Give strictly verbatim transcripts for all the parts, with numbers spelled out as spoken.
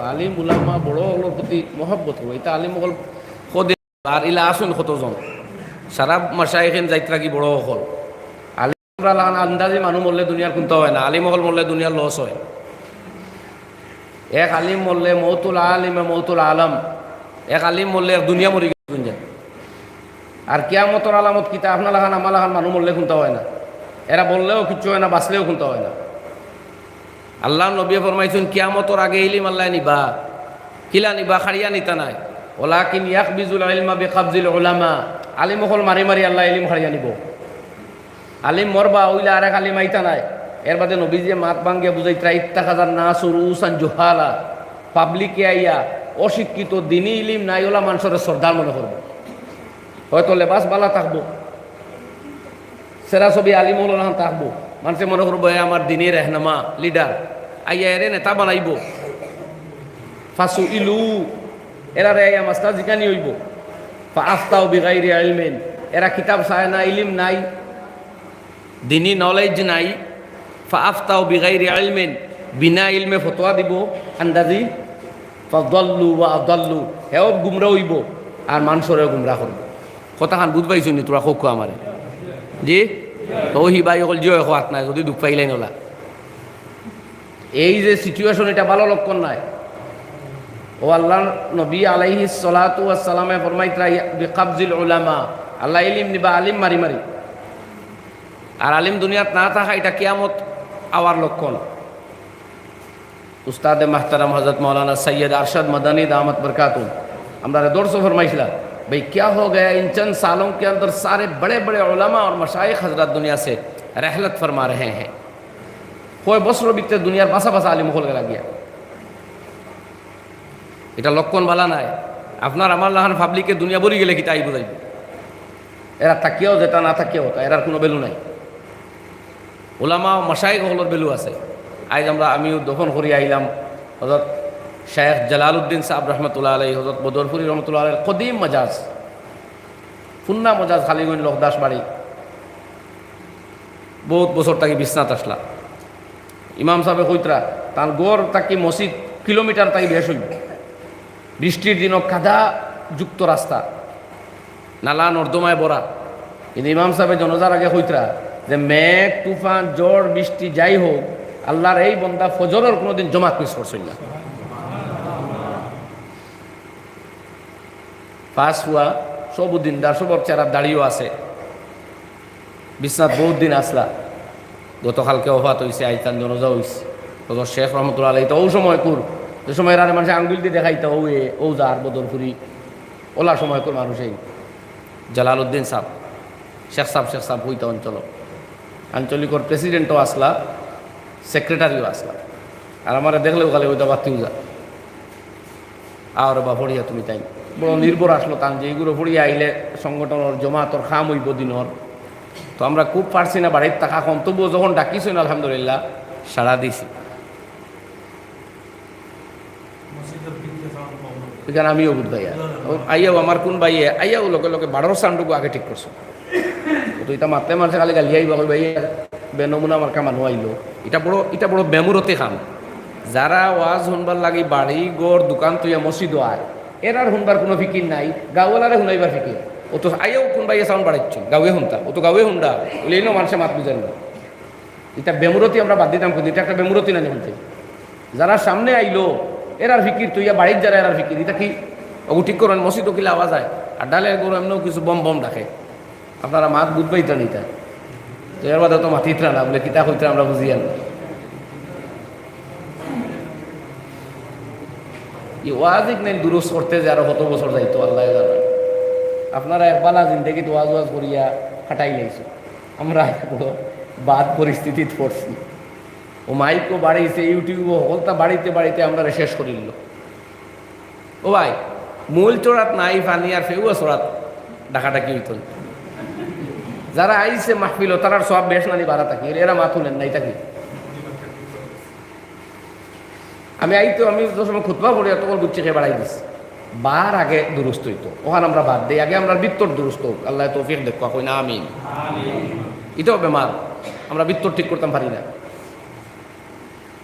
আলিম উলামা বড় অকলর প্রতি মহব্বত অইবো। ইতা আলিম অকল কদিন আর ইলা আছইন কতজন? সারা মাশায়েখিন যাইত্রা কি বড় অকল? আলিম আমরার লাখান আন্দাজি মানুষ মরলে দুনিয়ার কুন্তা অয় না, আলিম অকল মরলে দুনিয়ার লস অয়। এক আলিম মরলে মৌতুল আলিমে মৌতুল আলম, এক আলিম মরলে এক দুনিয়া মরি গেছে। আর কিয়ামতর আলামত কিতা? আপনার লাখান আমার লাখান মানুষ মরলে কুন্তা অয় না, এরা মরলেও কিচ্ছু অয় না, বাঁচলেও কুন্তা অয় না। আল্লার নবীয়ে ফরমাইছইন, কিয়ামতর আগে ইলিম আল্লায় নিবা। কিলা নিবা? কাড়িয়া নিতা নায়। ওয়ালাকিন ইয়াকবিজুল ইলমা বিকাবজিল উলামা। আলিম অকল মারি মারি আল্লায় ইলিম কাড়িয়া নিবো। আলিম মরবা, অইলে আরেক আলিম আইতা নায়। এরবাদে নবীজিয়ে মাত ভাঙ্গিয়া বুঝাইত্রা, ইত্তাখাযান নাসু রুউসান জুহালা। পাবলিকে আইয়া অশিক্ষিত, দিনি ইলিম নাই অলা মানষরে সর্দার মনে করবো। হয়তো লেবাস ভালা থাকবো, সেরা ছবি আলিম অকলর লাখান থাকবো, মানষে মনে করবো, এ আমার দিনি রেহনামা, লিডার, আইয়া এরে নেতা বানাইবো। ফাসুইলু, এরারে আইয়া মাসলা জিকানি অইবো। ফাআফতাউ বিগাইরি ইলমিন, এরা কিতাব চায় না, ইলিম নাই, দিনি নলেজ নাই। ফাআফতাউ বিগাইরি ইলমিন, বিনা ইলমে ফতোয়া দিবো আন্দাজি। ফাদাল্লু ওয়া আদাল্লু, হেও গুমরা অইবো আর মানষরেও গুমরা করবো। কথাখান বুঝ পাইছইন নি তোরা? কউক্কা আমারে। জি? তো হি ভাই অকল জিও এক আত নাই, যদি দুখ পাইলাইন অলা। এই যে situation, ইটা ভালা লক্ষণ নায়। ও আল্লার নবী আলাইহিস সালাতু ওয়াস সালামে ফরমাইত্রা, ইয়া-, বিকাবজিল উলামা, আল্লায় ইলিম নিবা আলিম মারি মারি। আর আলিম দুনিয়াত না থাকা, ইটা কিয়ামত আওয়ার লক্ষণ। উস্তাদে মাহতারাম হযরত মাওলানা সৈয়দ আরশাদ মাদানী দামাত বরকাতুহুম আমরারে দরসো ফরমাইছলা, "ভাই, ক্যা হো গায়া, ইন চন্দ সালোঁ কে অন্দর সারে বড়ে বড়ে উলামা অর মশায়েখ হযরত দুনিয়া সে রহলত ফরমা রহে হ্যাঁ।" কয় বছরর ভিতরে দুনিয়ার বাছা বাছা আলিম অকল গেলা গিয়া। ইটা লক্ষণ ভালা নায়। আপনার আমার লাখান পাবলিকে দুনিয়া ভরি গেলে কিতা আইবো যাইবো? এরা থাকিয়াও যেটা, না থাকিয়াও ওটা, এরার কুনু value নাই। উলামা ও মাশায়েখ অকলর value আছে। আইজ আমরা, আমিও দফন করি আইলাম হযরত শেখ জালালউদ্দিন সাব রহমতুল্লাহ আলাইহি, হযরত বদরপুরি রহমতুল্লাহ আলাইহির কদিম মজাজ, ফুন্না মজাজ, খালিগঞ্জ লখদাস বাড়ি। বউত বছর থাকি বিছনাত আছলা। ইমাম সাবে কইতরা, তান ঘর থাকি মসজিদ কিলোমিটার থাকি বেশ অইবো। বৃষ্টির দিনও কাদা যুক্ত রাস্তা, নালা নর্দমায় ভরা। কিন্তু ইমাম সাবে জনাজার আগে কইতরা যে মেঘ, তুফান, ঝড়, বৃষ্টি যাই হোক, আল্লার এই বন্দা ফজরর কুনুদিন জমাত miss করছইন না। পাঁচ ফুয়া, সবউ দিনদার, সবর চেহারাত দাড়িও আছে। বিছনাত বউত দিন আছলা, গতকালকে ওফাত অইছে, আইজ তান জনাজা অইছে। হযরত শেখ রহমতুল্লাহ আলাইহি তো অউ সময়কুর, যে সময় এরারে মানষে আঙ্গুল দি দেখাইতা, "অউ এ, অউ যার বদরপুরি", অলা সময়কুর মানুষ এই জালালউদ্দিন সাব, "শেখ সাব, শেখ সাব" কইতা অঞ্চল। আঞ্চলিকর president-ও আছলা, secretary-ও আছলা। আর আমারে দেখলেও খালি কইতা, "বাত্তিউ যা।" আর বা পড়িয়া তুমি তাইন। বড় নির্ভর আছলো তান যে ইগুলো পড়িয়া আইলে সংগঠনর জমাতর কাম অইবো দিনর। তো আমরা খুব পারছি না বাড়িত থাকা কম, তবুও যখন ডাকিছইন আলহামদুলিল্লাহ সাড়া দিছি। ইখান আমিও বুঝ ভাইয়া। আইয়াও আমার কুন ভাইয়ে, আইয়াও লগে লগে বারোর sound-গু আগে ঠিক করছো। তো ইতা মাতলে মানষে খালি গালিয়া আইবা, কইবা, "ইয়া বেনমুনা মার্কা মানুষ আইলো।" ইটা বড়, ইটা বড় বেমুরতি কাম। যারা ওয়াজ হুনবার লাগি বাড়ি, ঘর, দোকান থইয়া মসজিদো আয়, এরার হুনবার কুনু ফিকির নাই, গাঁওআলারে হুনাইবার ফিকির। অউ তো আইয়াও কুন ভাইয়ে sound বাড়াইছইন, গাঁওয়ে হুনতা, অউ তো গাঁওয়ে হুনরা, অইলে ইনো মানষে মাত বুঝের না। ইটা বেমুরতি আমরা বাদ দিতাম কুনদিন, ইটা একটা বেমুরতি না নি হুনতে? যারা সামনে আইলো, এরার ফিকির থইয়া বাড়িত যারা এরার ফিকির, ইটা কি? অগু ঠিক করইন, মসজিদো কিলা আওয়াজ অয়, আর ডালের গরু এমনেও কিছু বম বম ডাকে। আপনারা মাত বুঝ পাইতা নি ইতা। তো এর বাদে তো মাতিত্রা না, বুলে কিতা কইত্রা আমরা বুঝিয়ার না। ই ওয়াজ ইখান দুরুস্ত করতে যে আরো কত বছর যাইতো আল্লায় জানে। আপনারা এক বালা জিন্দেগিত ওয়াজ ওয়াজ করিয়া কাটাইলাইছো। আমরা বড় বাদ পরিস্থিতিত পড়ছি। অউ মাইকও বাড়াইছে, YouTube-ও হকলতা বাড়াইতে বাড়াইতে আমরারে শেষ করিলো। ও ভাই, মূল চড়াত নাই পানি আর ফেউয়া চড়াত ডাকাডাকি অইতো না। যারা আইছে মাহফিলো, তারার সওয়াব বেশ না নি বাড়া থাকি, এরা মাত হুনের না থাকি। আমি আইতো, আমি যে সময় খুতবা পড়ি, তখন বুঝছি কে বাড়াই দিছে। বার আগে দুরুস্ত অইতো, অখান আমরা বাদ দেই, আগে আমরার ভিতর দুরুস্ত অউক। আল্লায় তৌফিক দেউক্কা, কই না আমিন। ইটাও বেমার, আমরা ভিতর ঠিক করতাম পারি না।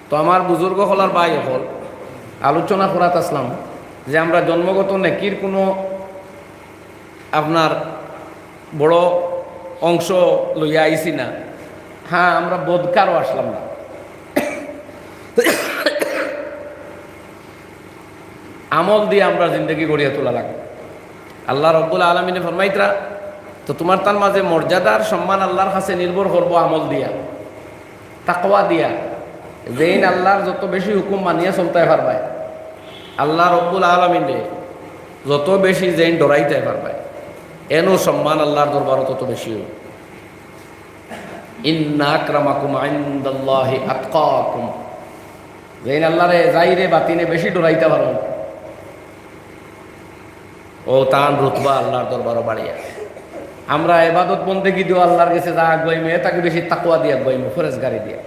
তো আমার বুজুর্গ অকল আর ভাই অকল, আলোচনা করাত আসলাম যে আমরা জন্মগত নেকির কোনো আপনার বড় অংশ লইয়া আইছি না। হ্যাঁ, আমরা বদকারও আসলাম না। আমল দিয়া আমরা জিন্দেগি গড়িয়া তোলা লাগে। আল্লাহ রব্বুল আলামিনে ফরমাইতরা, তো তুমার তান মাঝে মর্যাদার সম্মান আল্লাহর কাছে নির্ভর করবো আমল দিয়া, তাকওয়া দিয়া। যেইন আল্লাহর যত বেশি হুকুম মানিয়া চলতায় পারবায়, আল্লাহ রব্বুল আলামিনরে যত বেশি যেইন ডরাইতায় পারবায়, এনও সম্মান আল্লাহর দরবারও তত বেশি অইবো। ইন্না আকরামাকুম ইনদাল্লাহি আতকাকুম। যেইন আল্লাহরে জাহিরে বাতিনে বেশি ডরাইতা পারো, ও তান রুতবা আল্লাহর দরবারও বাড়িয়া। আমরা ইবাদত বন্দেগি দিও আল্লাহর গেছে যা আগুয়াইমু, এ থাকি বেশি তাকওয়া দিয়া আগুয়াইমু, পরহেজগারি দিয়া।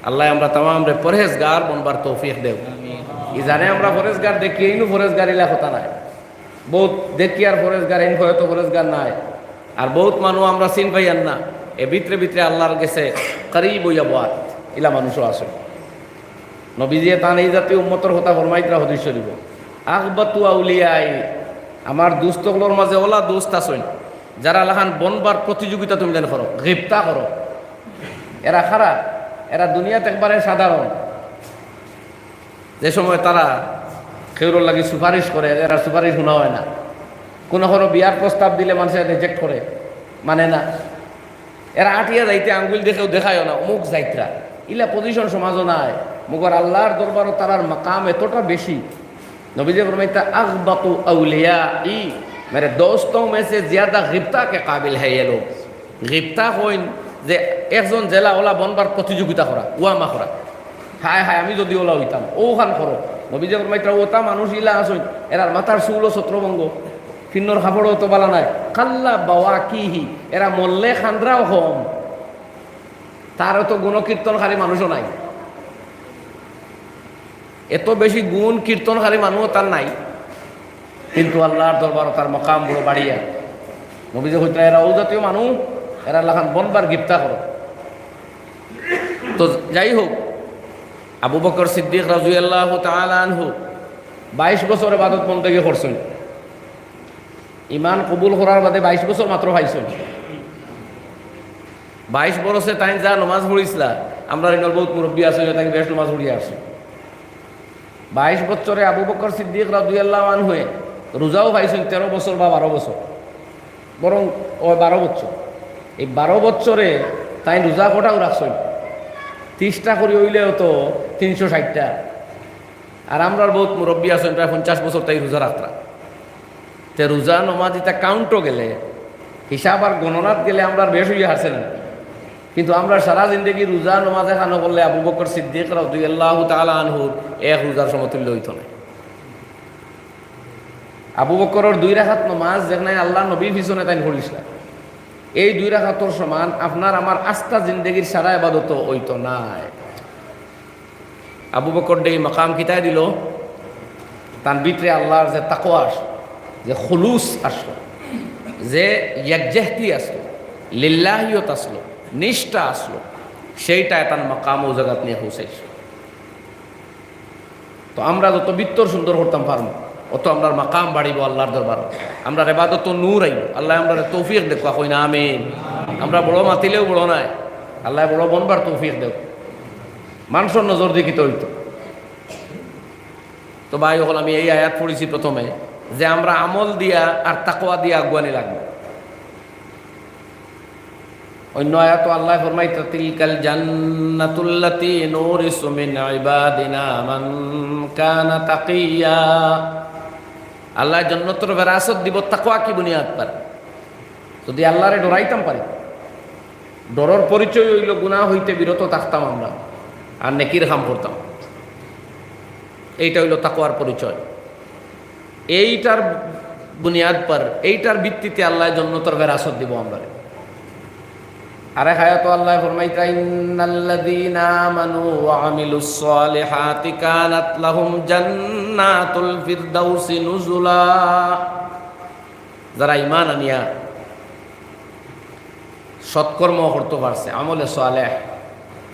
আল্লাহ আমরা তামামরে পরহেজগার বনবার তৌফিক দেও। ই জানে আমরা পরহেজগার দেখি, এইনও পরহেজগার ইলা কথা নায়। বউত দেখি আর পরহেজগার, এইন হয়তো পরহেজগার নায়। আর বউত মানুষ আমরা চিন পাইয়ার না, এ ভিতরে ভিতরে আল্লাহর গেছে করিব অইয়া বওয়াত, ইলা মানুষও আছে। নবীজিয়ে তান এই জাতীয় উম্মতর কথা ফরমাইতরা হাদিস শরীফো, "আগবাতু আউলিয়াই", আমার দোস্ত অকলর মাঝে ওলা দোস্ত আছইন, যারার লাখান বনবার প্রতিযোগিতা তুমি যেন করো, গিবতা করো। এরা কারা? এরা দুনিয়াত একবারে সাধারণ। যে সময় তারা কেউর লাগি সুপারিশ করে, এরার সুপারিশ হুনা অয় না। কুনু কারো বিয়ার প্রস্তাব দিলে মানষে রিজেক্ট করে, মানে না। এরা আটিয়া যাইতে আঙ্গুল দিয়া কেউ দেখায়ও না, অমুক যাইতরা। ইলা পজিশন সমাজও নাই। মগর আল্লাহর দরবারও তারার মাকাম এতটা বেশি। নবীজিয়ে ফরমাইতরা, "আগবাতু আউলিয়াই, মেরে দোস্তোঁ মে সে জিয়াদা গিবতা কে কাবিল হ্যায় ইয়ে লোগ।" গিবতা কইন যে একজন যেলা ওলা বনবার প্রতিযোগিতা করা, ওয়ামা করা। হায় হায়, আমি যুদি ওলা অইতাম, অউখান করো। নবীজিয়ে ফরমাইতরা, অতা মানুষ ইলা আছইন, এরার মাথার চুলও ছত্রভঙ্গ, ফিন্দর কাপড়ও তো বালা নায়। কাল্লা বাওয়াকিহি, এরা মরলে কান্দরাও কম, তার অত গুণকীর্তনকারী মানুষও নাই, এত বেশি গুণ কীর্তনকারী মানুষও তার নাই, কিন্তু আল্লাহর দরবারও তার মাকাম বড় বাড়িয়া। নবীজিয়ে কইতরা, এরা অউ জাতীয় মানুষ, এরার লাখান বনবার গিবতা করো। তো যাই হোক, আবু বকর সিদ্দিক রাদিয়াল্লাহু তাআলা আনহু বাইশ বছর ইবাদত বন্দেগি করছইন। ইমান কবুল করার বাদে বাইশ বছর মাত্র পাইছইন। বাইশ বরসে তাইন যা নমাজ পড়ছিলা, আমরার ইনর বউত মুরব্বি আছইন, তাইন বেশ নমাজ পড়িয়া আছইন। বাইশ বছরে আবু বকর সিদ্দিক রাদিয়াল্লাহু আনহুয়ে রোজাও পাইছইন তেরো বছর বা বারো বছর, বরং অউ বারো বছর। এই বারো বছরে তাইন রোজা কটাও রাখছইন, তিরিশটা করি অইলেও তো তিনশো ষাইটটা। আর আমরার বউত মুরব্বি আছইন, প্রায় পঞ্চাশ বছর তাইন রোজা রাখরা। তে রোজা নমাজ ইতা কাউন্টো গেলে, হিসাব আর গণনাত গেলে আমরার বেশ অইয়া হারছে না। কিন্তু আমরার সারা জিন্দেগি রোজা নমাজ একখানো করলে আবু বকর সিদ্দিক রাদিয়াল্লাহু তাআলা আনহুর এক রোজার সমতুল্য অইতো নায়। আবু বকরর দুই রাকাত নমাজ যেখানে আল্লাহর নবীর পিছনে তাইন পড়ছিলা, এই দুই রাকাতর সমান আপনার আমার আস্তা জিন্দেগির সারা ইবাদতও অইতো নায়। আবু বকররে এই মাকাম কিতায় দিলো? তান ভিতরে আল্লাহর যে তাকওয়া আসলো, যে খুলুস আসলো, যে একজেহতি আসলো, লিল্লাহিয়ত আসলো, নিষ্ঠা আসলো, সেইটায় তান মাকাম অউ জাগাত নিয়া পৌঁছাইছে। তো আমরা যত ভিতর সুন্দর করতাম পারমু, অত আমরার মাকাম বাড়িবো আল্লাহর দরবারো। আমরার ইবাদতো নূর আইবো। আল্লায় আমরারে তৌফিক দেউক্কা, কইন না আমিন। আমরা বড় মাতিলেও বড় নায়, আল্লায় বড় বনবার তৌফিক দেউক। মানষর নজরদি কিতা অইতো? তো ভাই অকল, আমি এই আয়াত পড়ছি প্রথমে যে আমরা আমল দিয়া আর তাকওয়া দিয়া আগুয়ানি লাগবো। অইন্য আয়াতো আল্লায় ফরমাইতরা, "তিলকাল জান্নাতুল্লাতী নুরিসু মিন ইবাদিনা মান কানা তাকিয়্যা।" আল্লায় জন্নতর বেরাসত দিবো তাকওয়াকি বুনিয়াদ পার। যুদি আল্লারে ডরাইতাম পারি, ডরর পরিচয় অইলো গুনাহ অইতে বিরত থাকতাম আমরা, আর নেকির কাম করতাম, এইটা অইলো তাকওয়ার পরিচয়। এইটার বুনিয়াদ পর, এইটার ভিত্তিতে আল্লায় জন্নতর বেরাসত দিবো আমরারে। আরেক আয়াতো আল্লায় ফরমাইতরা, "ইন্নাল্লাযীনা আমানু ওয়া আমিলুস সালিহাতি কানাত লাহুম জান্নাতুল ফিরদাউসি নুজুলা।" যারা ঈমান আনিয়া সৎকর্ম করতো পারছে, আমলে সালেহ,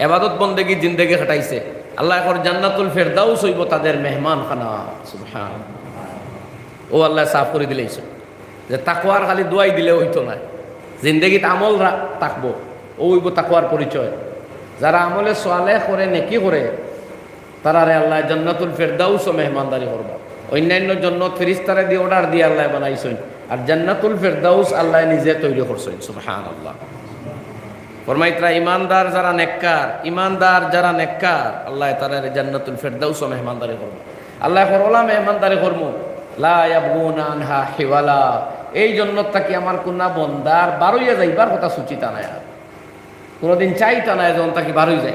ইবাদত বন্দেগি জিন্দেগি কাটাইছে, আল্লায় কর জান্নাতুল ফেরদাউস অইবো তাদের মেহমানখানা। সুবহান। অউ আল্লায় সাফ করি দিলাইছইন যে তাকওয়ার খালি দোয়াই দিলে অইতো নায়, জিন্দেগিত আমল রা-, থাকবো, অউ অইবো তাকওয়ার পরিচয়। যারা আমলে সালেহ করে, নেকি করে, তারারে আল্লায় জান্নাতুল ফেরদাউসো মেহমানদারি করবা। অইন্যান্য জন্নত ফিরিস্তারে দি অর্ডার দিয়া আল্লায় বানাইছইন, আর জান্নাতুল ফেরদাউস আল্লায় নিজে তৈরি করছইন। সুবহানাল্লাহ। ফরমাইতরা, ইমানদার যারা নেককার, ইমানদার যারা নেককার, আল্লায় তারারে জান্নাতুল ফেরদাউসো মেহমানদারি করবা। আল্লায় কর অলা মেহমানদারি করমু, লা ইয়াবগুনা আনহা হিওয়ালা। এই জন্নত থাকি আমার কুনু বন্দার বারইয়া যাইবার কথা সুচিতা নায়, আর কুনুদিন চাইতা নায় যে অন থাকি বারই যায়।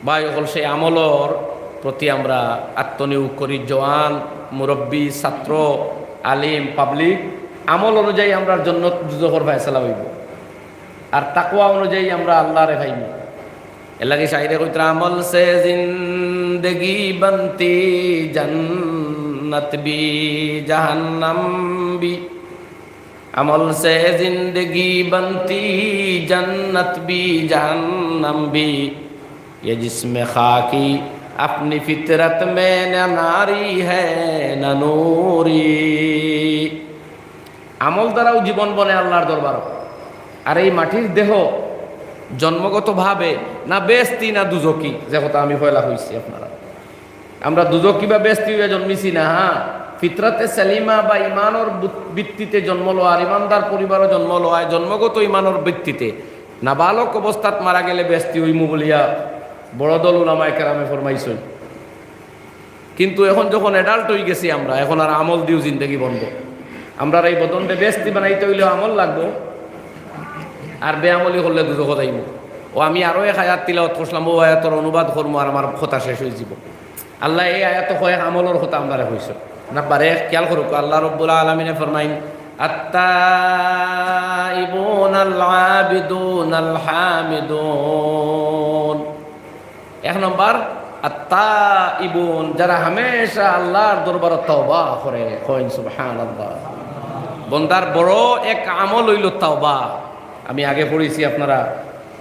ভাই অকল, সেই আমলর প্রতি আমরা আত্মনিয়োগ করি। জওয়ান, মুরব্বি, ছাত্র, আলিম, পাবলিক, আমল অনুযায়ী আমরার জন্নত দুজখর ফয়সালা অইবো, আর তাকওয়া অনুযায়ী আমরা আল্লারে পাইমু। এরলাগি শায়রে কইতরা, "আমল সে জিন্দেগি বনতি, জন্নত ভি, জাহান্নাম ভি।" عمل سے زندگی بنتی، جنت بھی جہنم بھی۔ یہ جسم خاکی اپنی فطرت میں نہ ناری ہے نہ نوری۔ আমল দ্বারাও জীবন বনে আল্লার দরবারো। আর এই মাটির দেহ জন্মগতভাবে না বেহেস্তি না দুজখি, যে কথা আমি পয়লা কইছি আপনারারে। আমরা দুজখি বা বেহেস্তি অইয়া জন্মিছি না, হ্যাঁ, ফিতরাতে সালিমা বা ইমানর বুত-, ভিত্তিতে জন্ম লওয়া, আর ইমানদার পরিবারো জন্ম লওয়া, জন্মগত ইমানর ভিত্তিতে। নাবালক অবস্থাত মারা গেলে বেহেস্তি অইমু বলিয়া বড় দল উলামায়ে কেরামে ফরমাইছইন। কিন্তু এখন যখন adult অইগেছি আমরা, এখন আর আমল দিও জিন্দেগি বনবো। আমরার এই বদনরে বেহেস্তি বানাইতে অইলে আমল লাগবো, আর বেআমলি করলে দুজখো যাইমু। অউ আমি আরো এক আয়াত তিলাওয়াত করছিলাম, অউ আয়াতর অনুবাদ করমু আর আমার কথা শেষ অইযিবো। আল্লায় এই আয়াতো কয়েক আমলর কথা আমরারে কইছইন। নাম্বার এক, খেয়াল করউক্কা, আল্লাহ রব্বুল আলামিনে ফরমাইন, "আত-তাইবুনাল আবিদুনাল হামিদুন।" এক নম্বর, আত-তাইবুন, যারা হামেশা আল্লার দরবারো তওবা করে, কইন সুবহানাল্লাহ। বন্দার বড় এক আমল অইলো তওবা। আমি আগে পড়ছি, আপনারা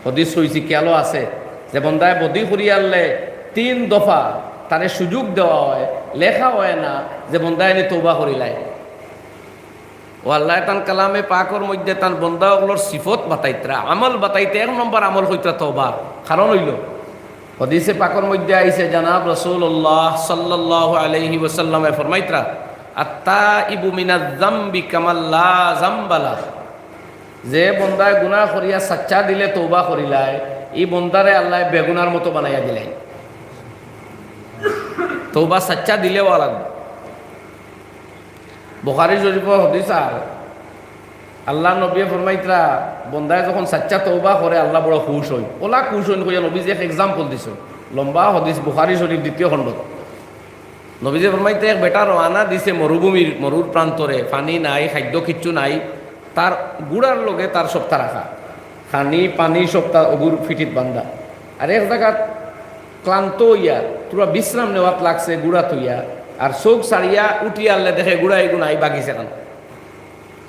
হাদিস অইছে, খেয়ালো আছে, যে বন্দায় বদি করিয়ারলে তিন দফা তারে সুযোগ দেওয়া অয়, লেখা অয় না যে বন্দায় নি তওবা করিলায়। অউ আল্লায় তান কালামে পাকর মধ্যে তান বন্দা অকলর সিফত বাতাইতরা, আমল বাতাইতে এক নম্বর আমল কইতরা তওবা। কারণ অইলো, হাদিসে পাকর মধ্যে আইছে, জনাব রাসূলুল্লাহ সাল্লাল্লাহু আলাইহি ওয়াসাল্লামে ফরমাইতরা, "আত-তাইবু মিনাজ-জামবি কামাল্লা জামবালা।" যে বন্দায় গুনাহ করিয়া সাচ্চা দিলে তওবা করিলায়, ই বন্দারে আল্লায় বেগুনার মতো বানাইয়া দিলাইন। তওবা সাচ্চা দিলেও লাগবো। বুখারী শরীফর হাদিস। আর আল্লার নবীয়ে ফরমাইতরা, বন্দায় যখন সাচ্চা তওবা করে, আল্লা বড় খুশ অইন। অলা খুশ অইন কইয়া নবীজিয়ে এক example দিছইন। লম্বা হাদিস, বুখারী শরীফ, দ্বিতীয় খণ্ডত। নবীজিয়ে ফরমাইতরা, এক বেটা রওয়ানা দিছে মরুভূমির, মরুর প্রান্তরে, পানি নাই, খাদ্য কিচ্ছু নাই, তার ঘুড়ার লগে তার সবতা রাখা, খানি, পানি সবতা অগুর পিঠিত বান্ধা। আর এক জাগাত ক্লান্ত অইয়া থুড়া বিশ্রাম নেওয়াত লাগছে ঘুড়া থইয়া, আর চউখ ছাড়িয়া উঠিয়ারলে দেখে ঘুড়া এগু নাই, ভাগিছে কানো।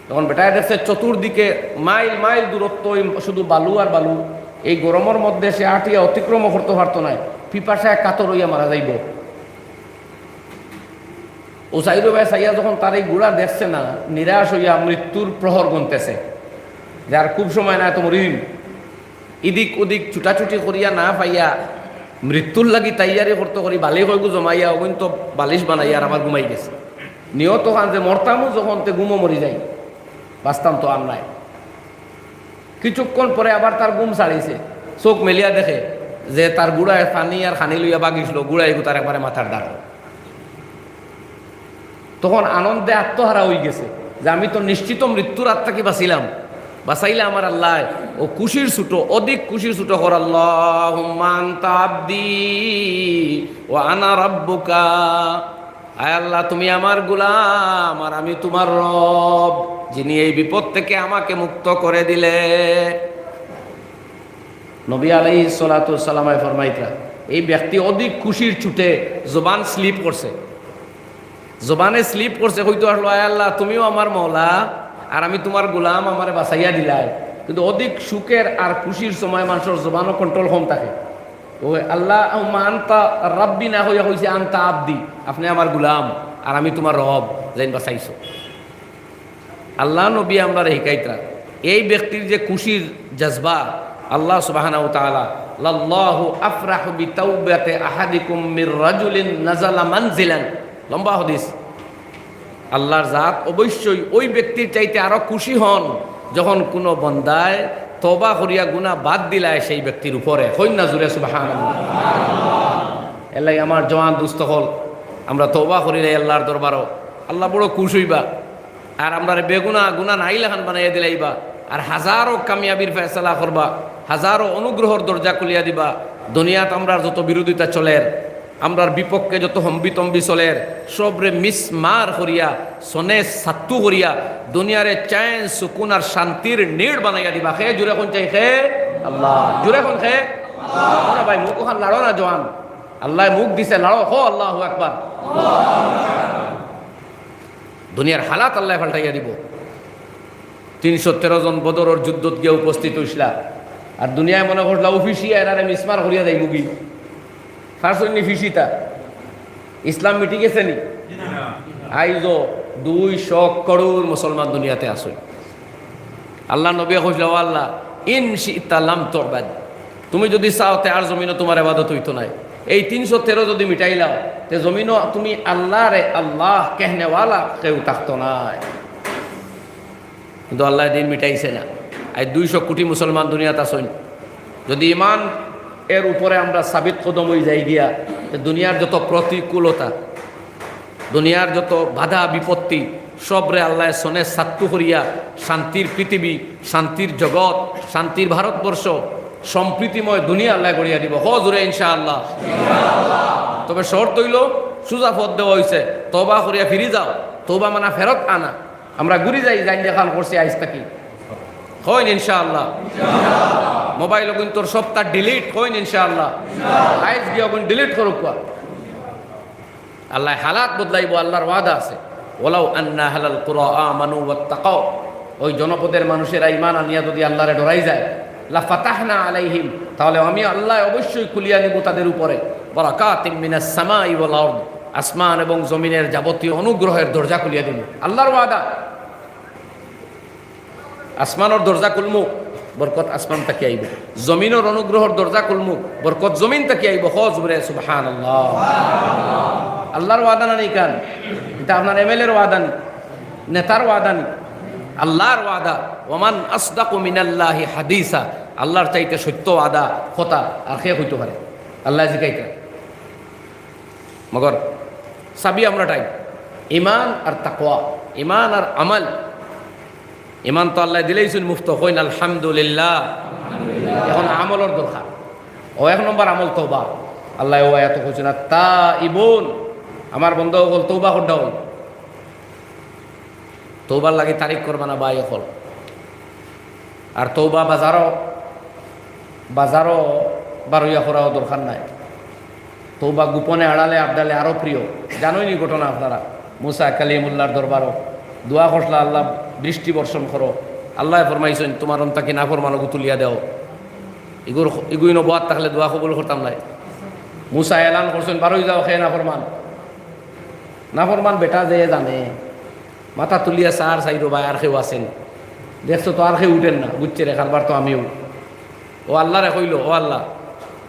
তখন বেটায় দেখছে চতুর্দিকে মাইল মাইল দূরত্ব, অউ শুধু বালু আর বালু। এই গরমর মধ্যে সে আটিয়া অতিক্রম করতো পারতো নায়, পিপাসায় কাতর অইয়া মারা যাইবো। অউ চাইরোবায় চাইয়া যখন তার এই ঘুড়া দেখছে না, নিরাশ অইয়া মৃত্যুর প্রহর গণতেছে, যে আর খুব সময় নাই তো মরিম। ইদিক উদিক ছুটাছুটি করিয়া না পাইয়া মৃত্যুর লাগি তৈয়ারি করতো করি, বালিশ কয়গু জমাইয়া, অগুইন তো বালিশ বানাইয়া আর আবার ঘুমাই গেছে। নিয়ত খান যে মরতামু যখন, তে ঘুমো মরি যাই, বাঁচতাম তো আর নাই। কিছুক্ষণ পরে আবার তার ঘুম ছাড়িছে, চউখ মেলিয়া দেখে যে তার ঘুড়ায় পানি আর খানি লইয়া ভাগিছিল, ঘুড়া এগু তার একবারে মাথার দ্বারো। তখন আনন্দে আত্মহারা অইগেছে যে আমি তো নিশ্চিত মৃত্যুর আত থাকি বাঁচিলাম, বাঁচাইলা আমার আল্লায়। অউ খুশির ছুটো, অধিক খুশির ছুটো কর, "আল্লাহুম্মা আনতা আবদি ওয়া আনা রাব্বুকা।" আয় আল্লাহ, তুমি আমার গোলাম আর আমি তোমার রব, যিনি এই বিপদ থেকে আমাকে মুক্ত করে দিলে। নবী আলাইহিস সালাতু ওয়াস সালামে ফরমাইতরা, এই ব্যক্তি অধিক খুশির ছুটে জবান slip করছে। জবানে slip করছে, কইতো আসলো, "আয় আল্লাহ, তুমিও আমার মওলা, আর আমি তোমার গোলাম, আমারে বাঁচাইয়া দিলায়।" কিন্তু অধিক সুখের আর খুশির সময় মানষর জবানও control কম থাকে। ওই আল্লাহুম্মা আনতা রাব্বি না কইয়া কইছে, "আনতা আব্দি", আপনে আমার গুলাম, আর আমি তুমার রব, যেইন বাচাইছো। আল্লার নবী আমরারে হিকাইতরা, এই ব্যক্তির যে খুশির জজবা, আল্লাহ সুবহানাহু ওয়া তাআলা, "লাল্লাহু আফরাহু বিতাওবাতি আহাদিকুম মির রাজুলিন নাজালা মানজিলান।" লম্বা হাদিস। আল্লার জাত অবশ্যই ওই ব্যক্তির চাইতে আরো খুশি হন, যখন কোনো বন্দায় তওবা করিয়া গুনাহ বাদ দিলায় সেই ব্যক্তির উপরে। কইন না জুরে সুবহানাল্লাহ। এরলাগি আমার জওয়ান দুস্ত অকল, আমরা তওবা করিলাই আল্লার দরবারো, আল্লাহ বড় খুশ অইবা। আর আমরারে বেগুনা, গুনা নাই লাখান বানাইয়া দিলাইবা। আর হাজারো কামিয়াবির ফয়সালা করবা, হাজারো অনুগ্রহর দরজা খুলিয়া দিবা। দুনিয়াত আমরার যত বিরোধিতা চলের, আমরার বিপক্ষে যত হম্বিতম্বি চলের, সবরে মিসমার করিয়া, সনে সাত্তু করিয়া, দুনিয়ারে চ্যান, সুকুন আর শান্তির নিড় বানাইয়া দিবা। কে জুরে কইন চাই কে? আল্লাহ। জুরে কইন কে? আল্লাহ। ভাই, মুখ ওখান লাড়ো না, জওয়ান। আল্লায় মুখ দিছে, লাড়ো, কও আল্লাহু আকবার। দুনিয়ার হালাত আল্লায় পাল্টাইয়া দিবো। তিনশো তেরো জন বদরর যুদ্ধত গিয়া উপস্থিত অইছলা, আর দুনিয়ায় মনে করলা অউ ফিসিয়া এরারে মিসমার করিয়া যাইবোগি। পারছইন নি ফিসিতা? ইসলাম মিটি গেছে নি? আইজও দুইশো করোড় মুসলমান দুনিয়াতে আছইন। আল্লার নবীয়ে কইছলা, "ও আল্লাহ, ইন শি'তা লাম তু'বাদ।" তুমি যুদি চাও, তে আর জমিনো তুমার ইবাদত অইতো নায়। এই তিনশো তেরো যুদি মিটাইলাও, তে জমিনো তুমি আল্লারে আল্লাহ কেহনেওয়ালা কেউ থাকতো নায়। কিন্তু আল্লায় দিন মিটাইছে না। আইজ দুইশো কোটি মুসলমান দুনিয়াত আছইন। যুদি ইমান এর উপরে আমরা সাবিত কদম অইযাই গিয়া, তে দুনিয়ার যত প্রতিকূলতা, দুনিয়ার যত বাধা বিপত্তি, সবরে আল্লায় সনে সাত্তু করিয়া শান্তির পৃথিবী, শান্তির জগৎ, শান্তির ভারতবর্ষ, সম্প্রীতিময় দুনিয়া আল্লায় গড়িয়া দিবো। কও জুরে ইনশাআল্লাহ। তবে শর্ত অইলো, সুজা পথ দেওয়া অইছে, তওবা করিয়া ফিরি যাও, তওবা মানা ফেরত আনা। আমরা ঘুরি যাই, যাইন যেখান করছি আইজ থাকি। কইন ইনশাআল্লাহ। মোবাইল অগুইন তোর সবতা delete, কইন ইনশাআল্লাহ। আইজ গিয়া অগুইন delete করুক্কা। আল্লায় হালাত বদলাইবো, আল্লার ওয়াদা আছে। "ওয়ালাউ আন্না আহলাল কুরা আমানু ওয়াত্তাকাউ।" ওই জনপদের মানুষেরা ইমান আনিয়া যুদি আল্লারে ডরাই যায়, "লাফাতাহনা আলাইহিম", তাহলে আমি আল্লায় অবশ্যই খুলিয়া নিবো তাদের উপরে, "বারাকাতিম মিনাস সামাই ওয়াল আরদ", আসমান এবং জমিনের যাবতীয় অনুগ্রহের দরজা খুলিয়া দিবো। আল্লার ওয়াদা। আসমানর দরজা খুলমু, বরকত আসমান থাকি আইবো। জমিনর অনুগ্রহর দরজা খুলমু, বরকত জমিন থাকি আইবো। কও জুরে সুবহানাল্লাহ। আল্লার ওয়াদা না নি ইখান? ইটা আপনার MLA-র ওয়াদা নি, নেতার ওয়াদা নি, আল্লার ওয়াদা। "ওয়ামান আসদাকু মিনাল্লাহি হাদিসা", আল্লার চাইতে সত্য ওয়াদা কথা আর কে কইতো পারে? আল্লায় জিকাইতা। মগর চাবি আমরাটাই, ইমান আর তাকওয়া, ইমান আর আমল। ইমান তো আল্লায় দিলাইছইন মুফত, কইন আলহামদুলিল্লাহ। এখন আমলর দরকার। অউ এক নম্বর আমল তওবা। আল্লায় অউ আয়াতো কইছইন, "আত-তাইবুন", আমার বন্দা অকল তওবা করডা অউ। তওবার লাগি তারিখ করবা না ভাই অকল। আর তওবা বাজারো, বাজারো বারইয়া করাও দরকার নাই। তওবা গোপনে, আড়ালে, আবডালে আরো প্রিয়। জানইন নি ঘটনা আপনারা, মুসা কালিমুল্লাহর দরবারো দোয়া করছলা, "আল্লাহ, বৃষ্টি বর্ষণ করো।" আল্লায় ফরমাইছইন, "তুমার অন থাকি নাফরমানগু তুলিয়া দেও।" ইগুর, ইগুইন বওয়াত থাকলে দোয়া কবুল করতাম নায়। মুসা এলান করছইন, "বারই যাও, কে নাফরমান।" নাফরমান বেটা যে জানে, মাথা তুলিয়া চার চাইরো ভাই আর কেউ আছেন? দেখছো তো আর কেউ উঠের না, বুঝছে রে, কারবার তো আমিও। অউ আল্লারে কইলো, "ও আল্লাহ,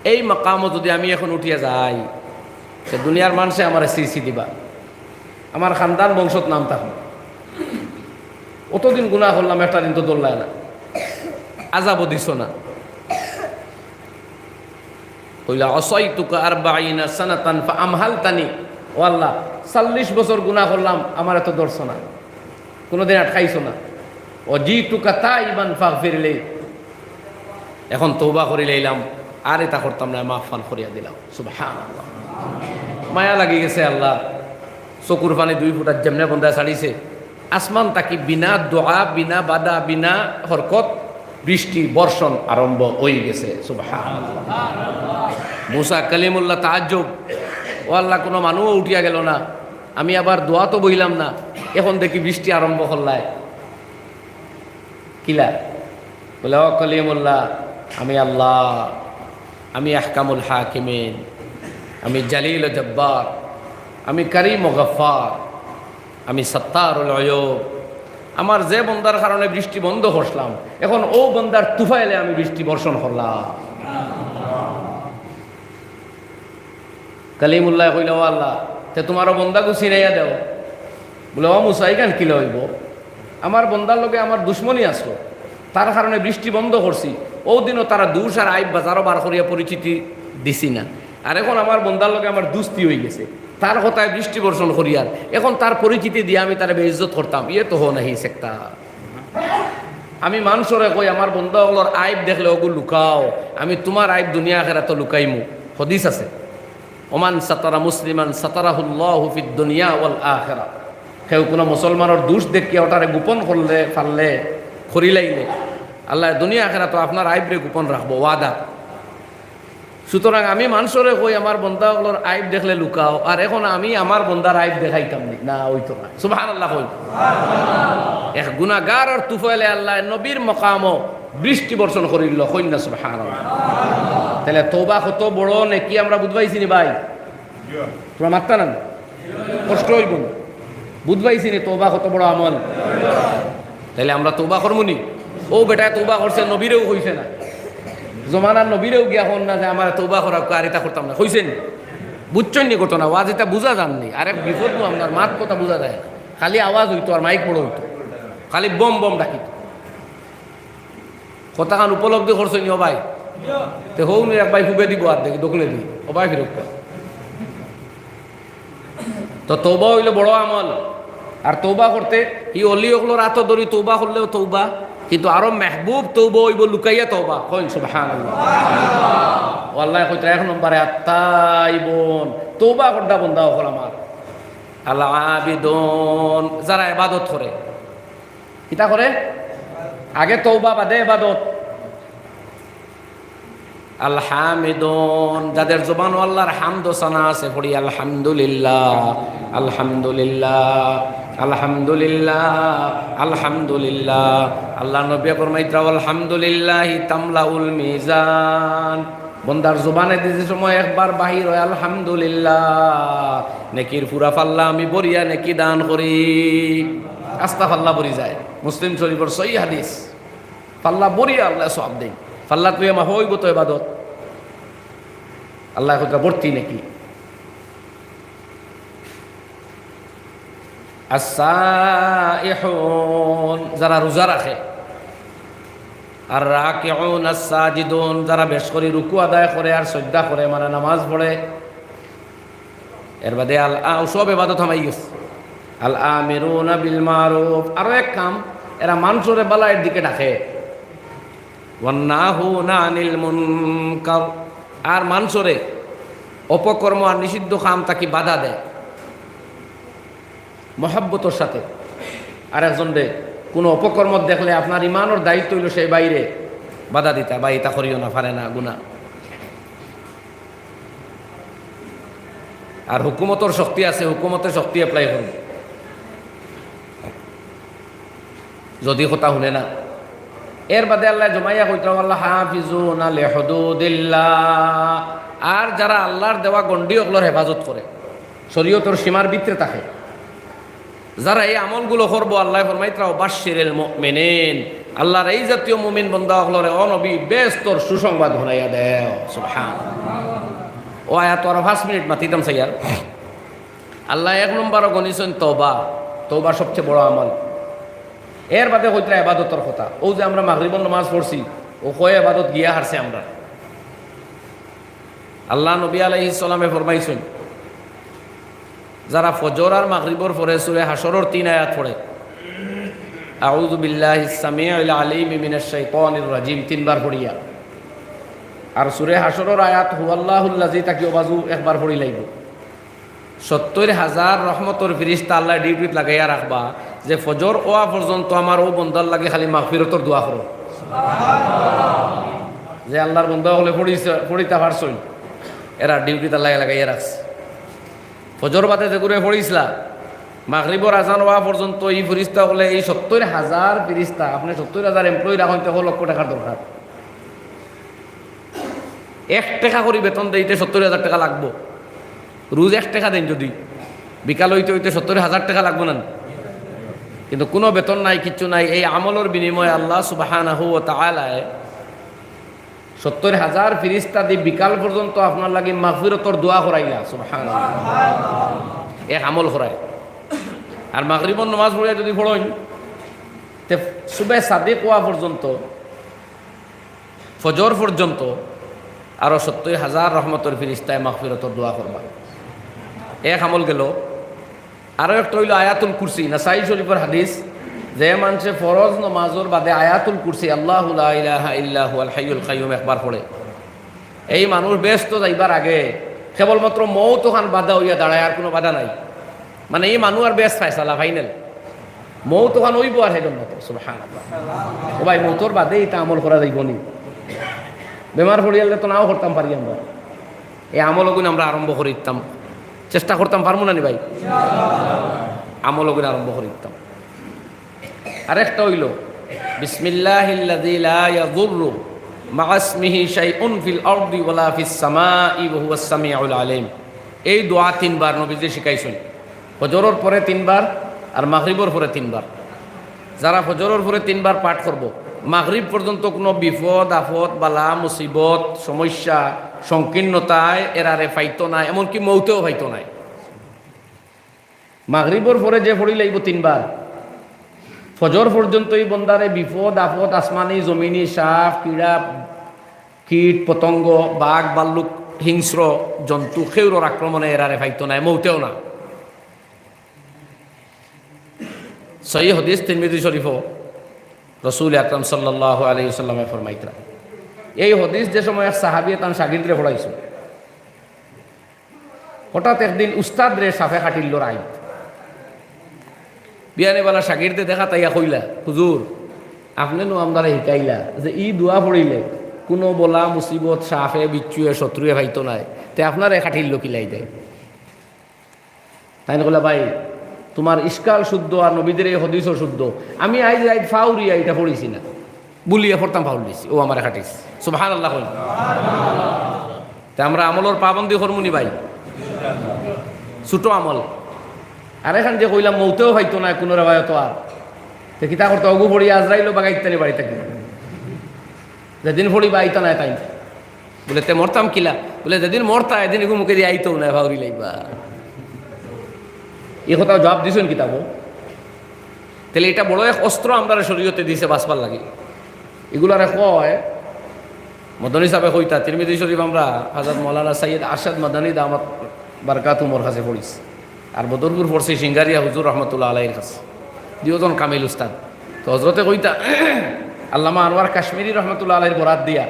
এই মাকামো যুদি আমি এখন উঠিয়া যাই, তে দুনিয়ার মানষে আমারে ছি ছি দিবা, আমার খানদান বংশত নাম থাকবো। অতদিন গুনা করলাম, একটা দিন তো ধরলায় না, আজাবও দিছো না।" কইলা, "আসাইতুকা আরবাইনা সানাতান ফাআমহালতানি।" ও আল্লাহ, চল্লিশ বছর গুনা করলাম, আমারে তো ধরছো না, কুনুদিন আটকাইছো না। "ওয়াজিতুকা তাইবান ফাগফিরলি।" এখন তওবা করিলাইলাম, আর ইতা করতাম না, মাফ ফান করিয়া দিলাম। সুবহানাল্লাহ। মায়া লাগি গেছে আল্লাহ, চকুর পানি দুই ফুটা যেমনে বন্দায় ছাড়িছে। আসমান থাকি বিনা দোয়া, বিনা বাধা, বিনা হরকত বৃষ্টি বর্ষণ আরম্ভ অই গেছে। সুবহানাল্লাহ। মুসা কালিমুল্লাহ তাআজ্জুব, "ও আল্লাহ, কুনু মানুও উঠিয়া গেল না, আমি আবার দোয়াত বইলাম না, এখন দেখি বৃষ্টি আরম্ভ করলায়।" কিলা? বলে, "ও কলিমুল্লাহ, আমি আল্লাহ।" আমি আহকামুল হাকিমিন, আমি জালিল ও জব্বার, আমি করিম ও গফফার, আমি সত্তারুল উয়ুব। আমার যে বন্দার কারণে বৃষ্টি বন্ধ করলাম, এখন অউ বন্দার তুফাইলে আমি বৃষ্টি বর্ষণ করলাম। কালিমুল্লায় কইলা, "ও আল্লাহ, তে তুমার অউ বন্দাগু ছিনাইয়া দেও।" বুলে, "ও মুসা, ইখান কিলা অইবো? আমার বন্দার লগে আমার দুশমনি আছলো, তার কারণে বৃষ্টি বন্ধ করছি। অউ দিনও তারা দুষ আর আইব বাজারো বার করিয়া পরিচিতি দিছি না, আর এখন আমার বন্দার লগে আমার দুস্তি অইগেছে, তার কথায় বৃষ্টি বর্ষণ করিয়ার, এখন তার পরিচিতি দিয়া আমি তারে বেইজ্জত করতাম, ইয়ে তো হো নাহি সেক্তা।" আমি মানষরে কই, "আমার বন্দা অকলর আইব দেখলে অগু লুকাও, আমি তুমার আইব দুনিয়া আখেরাতো লুকাইমু।" হাদিস আছে, "ওমান সাতারা মুসলিমান সাতারাহুল্লাহু ফিদ দুনিয়া ওয়াল আখিরা।" কেউ কুনু মুসলমানর দুষ দেখিয়া ওটারে গোপন করলে, পারলে, করিলাইলে, আল্লায় দুনিয়া আখেরাতো আপনার আইবরে গোপন রাখবো, ওয়াদা। সুতরাং আমি মানষরে কই, "আমার বন্দা অকলর আইব দেখলে লুকাও", আর এখন আমি আমার বন্দার আইব দেখাইতাম নি? না, অইতো না। সুবহানাল্লাহ কই। এক গুনাগারর তুফাইলে আল্লায় নবীর মকামো বৃষ্টি বর্ষণ করিল, কইন না সুবহানাল্লাহ। তাইলে তওবা কত বড় নেকি আমরা বুঝবাইছি নি ভাই? তুমরা মাততা না? কষ্ট অইবো না? বুঝবাইছি নি তওবা কত বড় আমল? তাইলে আমরা তওবা করমু নি? অউ বেটায় তওবা করছে, নবীরেও কইছে না। জমানার নবীরেও গিয়া কইন না যে, "আমারে তওবা করাউক্কা, আর ইতা করতাম না।" কইছে নি? বুঝছইন নি ঘটনা? ওয়াজ ইতা বুঝা যার নি? আরেক বিপদ নু, আপনার মাত কথা বুঝা যায় না। খালি আওয়াজ অইতো আর মাইক বড় অইতো, খালি বম বম ডাকিতো। কথাখান উপলব্ধি করছইন নি ও ভাই? তে হউ নু এক ভাই ফুবে দিবো আর দেখি দখলে দি, ও ভাই ফিরত কর। তো তওবা অইলো বড় আমল। আর তওবা করতে ই অলি অকলর আতো ধরি তওবা করলেও তওবা, কিন্তু আরো মেহবুব তওবা অইবো লুকাইয়া তওবা। কইন সুবহানাল্লাহ। ও আল্লায় কইতরা এক নম্বরে আত্তাইবুন, তওবা কররা বন্দা অকল আমার। আল আবিদুন, যারা ইবাদত করে। কিতা করে? আগে তওবা, বাদে ইবাদত। আল হামিদুন, যাদের জবানো আল্লাহর হামদ ও সানা আছে, পড়ি আলহামদুলিল্লাহ, আলহামদুলিল্লাহ, আলহামদুলিল্লাহ, আলহামদুলিল্লাহ। আল্লাহর নবী ফরমাইতরা, "আলহামদুলিল্লাহি তামলাউল মিজান।" বন্দার জবানেদি যে সময় একবার বাহির অয় আলহামদুলিল্লাহ, নেকির পুরা পাল্লা আমি ভরিয়া নেকি দান করি। আস্তা পাল্লা ভরি যায়। মুসলিম শরীফর সহিহ হাদিস। পাল্লা ভরিয়া আল্লায় সওয়াব দেইন। পাল্লাত লইয়া মাফা অইবো তো ইবাদত। আল্লায় কইতরা ভর্তি নেকি। আস-সাইহুন, যারা রোজা রাখে। আর রাকিউন আস-সাজিদুন, যারা বেশ করি রুকু আদায় করে আর সজদা করে, মানে নামাজ পড়ে। এর বাদে আল আ-, সব ইবাদত হামাই গেছে। আল আমিরুনা বিল মারুফ, আরো এক কাম, এরা মানষরে বালাইর দিকে ডাকে। ওয়ান নাহুনা আনিল মুনকার, আর মানষরে অপকর্ম আর নিষিদ্ধ কাম থাকি বাধা দেয় মহব্বতর সাথে। আর একজনরে কুনু অপকর্ম দেখলে আপনার ইমানর দায়িত্ব অইলো সেই ভাইরে বাধা দিতা, "ভাই, ইতা করিও না, পারে না, গুনা।" আর হুকুমতর শক্তি আছে, হুকুমতে শক্তি apply করবো। যদি কথা হুনে না, এর বাদে আল্লায় জমাইয়া কইতরা, "ওয়াল হাফিজুনা লিহুদুদিল্লাহ।" আর যারা আল্লাহর দেওয়া গণ্ডি অকলর হেফাজত করে, শরীয়তর সীমার ভিতরে থাকে, যারা এই আমলগুলো করবো, আল্লায় ফরমাইতরা, "ওয়া বাশশিরিল মুমিনিন।" আল্লাহর এই জাতীয় মুমিন বন্দা অকলরে, ও নবী, বেহেস্তর সুসংবাদ হুনাইয়া দেও। সুবহান। ও আয়াত আরো পাঁচ মিনিট মাতিতাম চাইয়ার। আল্লায় এক নম্বরো গনিছইন তওবা, তওবা সবচেয়ে বড় আমল। এর বাদে কইতরা ইবাদতর কথা। অউ যে আমরা মাগরিবর নামাজ পড়ছি, অউ কয় ইবাদত গিয়া হারছে আমরা। আল্লাহর নবী আলাইহিস সালামে ফরমাইছইন, যারা ফজর আর মাগরিবর পরে সূরা হাশরর তিন আয়াত পড়ে, "আউযু বিল্লাহিস সামিউল আলিম মিনাশ শাইতানির রাজিম" তিনবার পড়িয়া, আর সূরা হাশরর আয়াত "হুয়াল্লাহুল্লাযী" থাকি অউ বাজু একবার পড়িলাইবো। সত্তইর হাজার রহমতর ফিরিস্তা আল্লায় ডিউটিত লাগাইয়া রাখবা, যে ফজর অওয়া পর্যন্ত আমার অউ বন্দার লাগি খালি মাগফিরতর দোয়া করো। যে আল্লাহর বন্দা অকলে পড়িছে, পড়িতা পারছইন, এরা ডিউটিত আল্লায় লাগাইয়া রাখছে। ফজর বাদে যেগুরে পড়িছলা, মাগরিবর আজান অওয়া পর্যন্ত ই ফিরিস্তা অকলে, এই সত্তইর হাজার ফিরিস্তা, আপনে সত্তইর হাজার employee রাখইন, তে ক লক্ষ টেকার দরকার। এক টেকা করি বেতন দেইতে সত্তইর হাজার টেকা লাগবো। রুজ এক টেকা দেইন যুদি, বিকাল অইতে অইতে সত্তইর হাজার টেকা লাগবো না? কিন্তু কুনু বেতন নাই, কিচ্ছু নাই। এই আমলর বিনিময়ে আল্লাহ সুবহানাহু ওয়া তাআলায় সত্তইর হাজার ফিরিস্তা দি বিকাল পর্যন্ত আপনার লাগি মাগফিরতর দোয়া করাইলা। সুবহানাল্লাহ। এক আমল করায়। আর মাগরিবর নামাজ পড়িয়া যুদি পড়ইন, তে সুবে সাদিক অওয়া পর্যন্ত, ফজর পর্যন্ত আরো সত্তইর হাজার রহমতর ফিরিস্তায় মাগফিরতর দোয়া করবা। এক আমল গেল। আরো একটা অইলো আয়াতুল কুরসি, নাসাই শরীফর হাদিস, যে মানষে ফরজ নমাজর বাদে আয়াতুল কুরসি, আল্লাহু লা ইলাহা ইল্লা হুয়াল হাইয়ুল কাইয়ুম একবার পড়ে, এই মানুষ বেহেস্তো যাইবার আগে কেবলমাত্র মউত অখান বাধা অইয়া দাঁড়ায়, আর কুনু বাধা নাই। মানে, এই মানুষ আর বেহেস্ত ফায়সালা, ফাইনাল। মউত অখান অইবো আর হেজন মতো, সুবহানাল্লাহ। ও ভাই, মউতর বাদে ইতা আমল করা যাইবো নি? বেমার পড়িয়ালে তো নাও করতাম পারি আমরা। এই আমল অগুন আমরা আরম্ভ করি দিতাম, চেষ্টা করতাম, পারমু না নি ভাই? আমল অগুন আরম্ভ করি দিতাম। আরেকটা অইলো, বিসমিল্লাহিল্লাযী লা ইয়াদুররু মা'আ ইসমিহি শাইউন ফিল আরদি ওয়ালা ফিস সামাই ওয়া হুয়াস সামিউল আলিম। এই দোয়া তিনবার নবীজি শিখাইছইন, ফজরর পরে তিনবার আর মাগরিবর পরে তিনবার। যারা ফজরর পরে তিনবার পাঠ করবো, মাগরিব পর্যন্ত কুনু বিপদ আপদ, বালা মুসিবত, সমস্যা, সংকীর্ণতায় এরারে পাইতো নায়, এমনকি মউতেও পাইতো নায়। মাগরিবর পরে যে পড়িলাইবো তিনবার, ফজর পর্যন্ত এই বন্দারে বিপদ আপদ, আসমানি জমিনি, সাপ কিড়া, কীট পতঙ্গ, বাঘ ভাল্লুক, হিংস্র জন্তু, কেউরর আক্রমণে এরারে পাইতো নায়, মউতেও না। সহিহ হাদিস তিরমিজি শরীফো রসুল আকরাম সাল্লাল্লাহু আলাইহি ওয়াসাল্লামে ফরমাইতরা। এই হাদিস যে সময় এক সাহাবিয়ে তান শাগির্দরে পড়াইছইন, হঠাৎ একদিন উস্তাদরে সাপে কাটিল্লো রাইত। বিয়ানে বালা শাগির্দে দেখা তাইয়া কইলা, "হুজুর, আপনে নু আমরারে শিখাইলা যে ই দোয়া পড়িলে কুনু বলা মুসিবত সাপে বিচ্ছুয়ে শত্রুয়ে পাইতো নায়, তে আপনারে কাটিল্লো কিলাইতে?" তাইন কইলা, "ভাই, তুমার ইশকাল শুদ্ধ আর নবীজির এই হাদিসও শুদ্ধ। আমি আইজ রাইত ফাউরিয়া ইটা পড়ছি না, বুলিয়া পড়তাম ফাউল দিছি, অউ আমারে কাটিছে।" সুবহানাল্লাহ কইন। তে আমরা আমলর পাবন্দি করমু নি ভাই? ছোট আমল। আর এখান যে কইলাম মউতেও পাইতো নায় কুনু রেওয়ায়তো আর। তে কিতা করতা? অগু পড়ি আজরাইলও বাগাইতা নি বাড়ি থাকি। যেদিন পড়িবা আইতা নায় তাইন। বুলে, "তে মরতাম কিলা?" বুলে, "যেদিন মরতা, এদিন এগু মুখেদি আইতোউ নায়, ফাউরি লাইবা।" ই কথাও জবাব দিছইন কিতাবো। তাইলে ইটা বড় এক অস্ত্র আমরারে শরীয়তে দিছে বাঁচবার লাগি। ইগুলারে কয়, মদনী সাবে কইতা, তিরমিজি শরীফ আমরা হযরত মাওলানা সৈয়দ আরশাদ মাদানী দামাত বারকাতুহুমর কাছে পড়ছি। আর বদরপুর পড়ছি সিঙ্গারিয়া হুজুর রহমতুল্লাহ আলাইহির কাছে। দুইজন কামিল উস্তাদ। তো হযরতে কইতা, আল্লামা আনোয়ার কাশ্মীরি রহমতুল্লাহ আলাইহির বরাত দিয়া,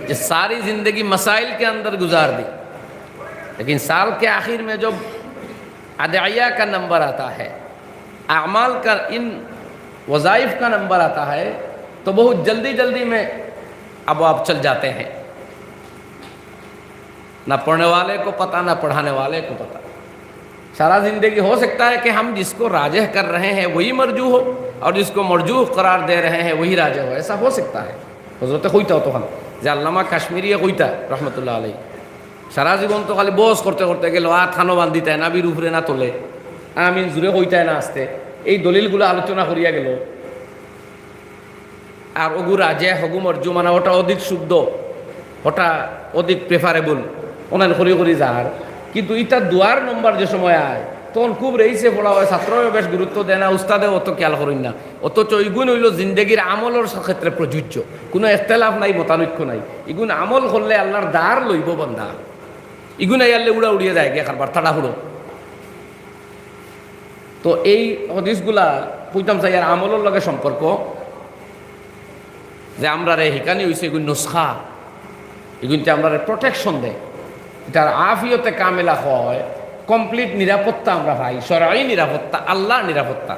যে সারি জিন্দেগি মাসাইল কে আন্দর গুজার দি, লেকিন সাল কে আখির মে জব আদিয়া কা নম্বর আতা হ্যায়, আমাল কা, ইন ওয়াজাইফ কা নম্বর আতা হ্যায়, তো বহুত জলদি জলদি মে আবওয়াব চল জাতে হ্যায়। ना पढ़ने वाले को पता, ना पढ़ाने वाले को पता। सारा जिंदगी हो सकता है कि हम जिसको राजिह कर रहे हैं वही मरजू हो, और जिसको मरजू करार दे रहे हैं वही राजिह हो, ऐसा हो सकता है। হজরতে কইতা অতখান, যে আল্লামা কাশ্মীরিয়ে কইতা রহমতুল্লাহ আলাই, সারা জীবন তো খালি বস করতে করতে গেল, আত খানো বান্ধিতায়, নাবির উপরে না তোলে, আমিন জুরে কইতায় না আস্তে, এই দলিলগুলো আলোচনা করিয়া গেল। আর অগু রাজে হগু মরজু মানে ওটা অধিক শুদ্ধ, ওটা অধিক প্রেফারেবল, অনান করি করি যার। কিন্তু ইতা দুয়ার নম্বর যে সময় আয়, তখন খুব রেইসে পড়া হয়, ছাত্রও বেশ গুরুত্ব দেয় না, উস্তাদেও অত খেয়াল করইন না। অথচ ইগুন হইল জিন্দেগির আমলর ক্ষেত্রে প্রযোজ্য, কোনো একতেলাফ নাই, মতানৈক্য নাই। ইগুন আমল করলে আল্লাহর দার লইব বান্দা, ইগুন আইয়ারলে উড়া উড়িয়ে যায় গিয়া কারবার তাড়াহুড়ো। তো এই হাদিসগুলা কইতাম চাই আর আমলর লগে সম্পর্ক, যে আমরারে হিকানি হইছে এগুন নুসখা, এগুনতে আমরারে প্রোটেকশন দেয়, এটার আফিয়তে কামেলা হয়, কমপ্লিট নিরাপত্তা আমরা পাই, শরয়ী নিরাপত্তা, আল্লাহর নিরাপত্তা।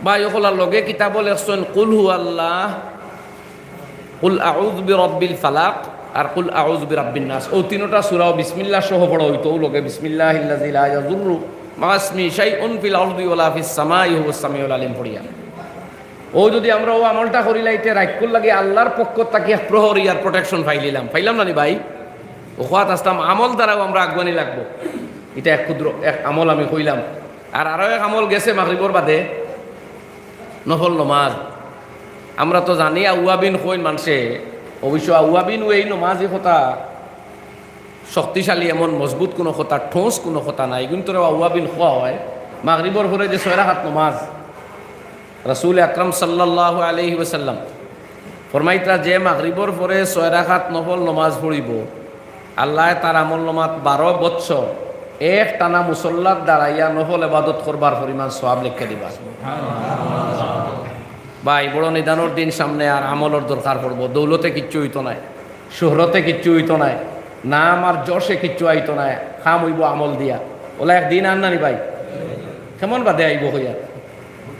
বা ইকলার লগে কিতাবও লেখছইন, কুল হু আল্লাহ, কুল আউযু বিরাব্বিল ফালাক, আর কুল আউযু বিরাব্বিন নাস। ও তিনোটা সূরাও বিসমিল্লাহ সহ পড়া হইতো, ও লগে বিসমিল্লাহিল্লাযী লা ইয়াদুররু মা'আ ইসমিহি শাইউন ফিল আরদি ওয়ালা ফিস সামাই ওয়া হুয়াস সামিউল আলিম পড়িয়া। অউ যুদি আমরা অউ আমলটা করিলাই, তে রাইতকুর লাগি আল্লার পক্ষ থাকি এক প্রহরী আর protection পাইলিলাম, পাইলাম না নি ভাই? অউ কওয়াত আসলাম, আমল দ্বারাও আমরা আগুয়ানি লাগবো। ইটা এক ক্ষুদ্র এক আমল আমি কইলাম। আর আরো এক আমল গেছে মাগরিবর বাদে, নফল নমাজ। আমরা তো জানি আউয়াবিন কইন মানষে, অবশ্য আউয়াবিন অউ নমাজি কথা শক্তিশালী, এমন মজবুত কুনু কথা, ঠোঁস কুনু কথা নাই। কিন্তু রে আউয়াবিন কওয়া অয় মাগরিবর পরে যে ছয় রাকাত নমাজ, রাসূল আকরাম সাল্লাল্লাহু আলাইহি ওয়াসাল্লাম ফরমাইতরা, যে মাগরিবর পরে ছয় রাকাত নফল নমাজ পড়িবো, আল্লায় তার আমল নামাত বারো বৎসর এক টানা মুসল্লাত দাঁড়াইয়া নফল ইবাদত করবার পরিমাণ সওয়াব লেখিয়া দিবা। ভাই, বড় নিদানর দিন সামনে, আর আমলর দরকার পড়বো। দৌলতে কিচ্ছু অইতো নায়, শোহরতে কিচ্ছু অইতো নায়, নাম আর যশে কিচ্ছু আইতো নায়, কাম অইবো আমল দিয়া। অলা এক দিন আর না নি ভাই? কেমন বাদে আইবো কইয়া?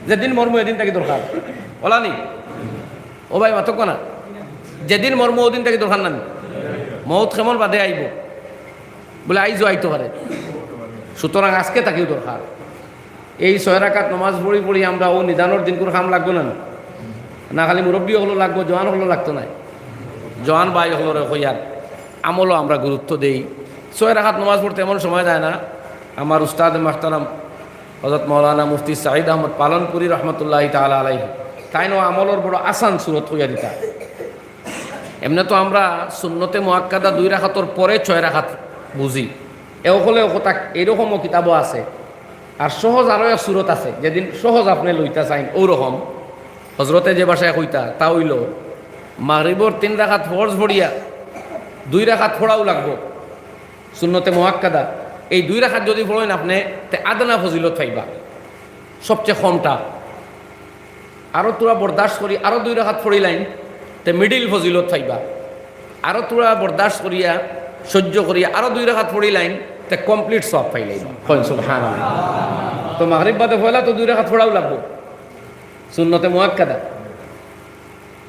যেদিন মরমু এদিন থাকি দরকার। অলা নি? ও ভাই, মাতউক্কা না? যেদিন মরমু অদিন থাকি দরকার না নি? মউত কেমন বাদে আইবো? বুলে আইজও আইতো পারে। সুতরাং আজকে থাকিও দরকার। এই ছয় রাকাত নমাজ পড়ি পড়ি আমরা অউ নিদানর দিনকুর কাম লাগবো না নি? না খালি মুরব্বি অকলর লাগবো, জোয়ান অকলর লাগতো নায়? জোয়ান ভাই অকলরে কইয়ার আমলও আমরা গুরুত্ব দেই। ছয় রাকাত নমাজ পড়তে এমন সময় যায় না। আমার উস্তাদ মুহতারাম হযরত মাওলানা মুফতি সাঈদ আহমদ পালনপুরী রহমতুল্লাহি তাআলা আলাইহি, তাইন অউ আমলর বড় আসান সুরত কইয়া দিতা। এমনে তো আমরা সুন্নতে মুআক্কাদা দুই রাকাতর পরে ছয় রাকাত বুঝি, এ অকলে অউ কথা, এইরকমও কিতাবও আছে। আর সহজ আরো এক সুরত আছে, যেদিন সহজ আপনে লইতা চাইন, অউ রকম হজরতে যে ভাষায় কইতা, তা অইলো, মাগরিবর তিন রাকাত ফরজ পড়িয়া দুই রাকাত পড়াও লাগবো, সুন্নতে মুআক্কাদা। এই দুই রাকাত যুদি পড়ইন আপনে, তে আদনা ফজিলত পাইবা, সবচেয়ে কমটা। আরো থুড়া বরদাস্ত করি আরো দুই রাকাত পড়িলাইন, তে middle ফজিলত পাইবা। আরো থুড়া বরদাস্ত করিয়া, সহ্য করিয়া আরো দুই রাকাত পড়িলাইন, তে complete সওয়াব পাইলাইবা। কইন সুবহানাল্লাহ। তো মাগরিব বাদে পয়লা তো দুই রাকাত পড়াও লাগবো, সুন্নতে মুআক্কাদা।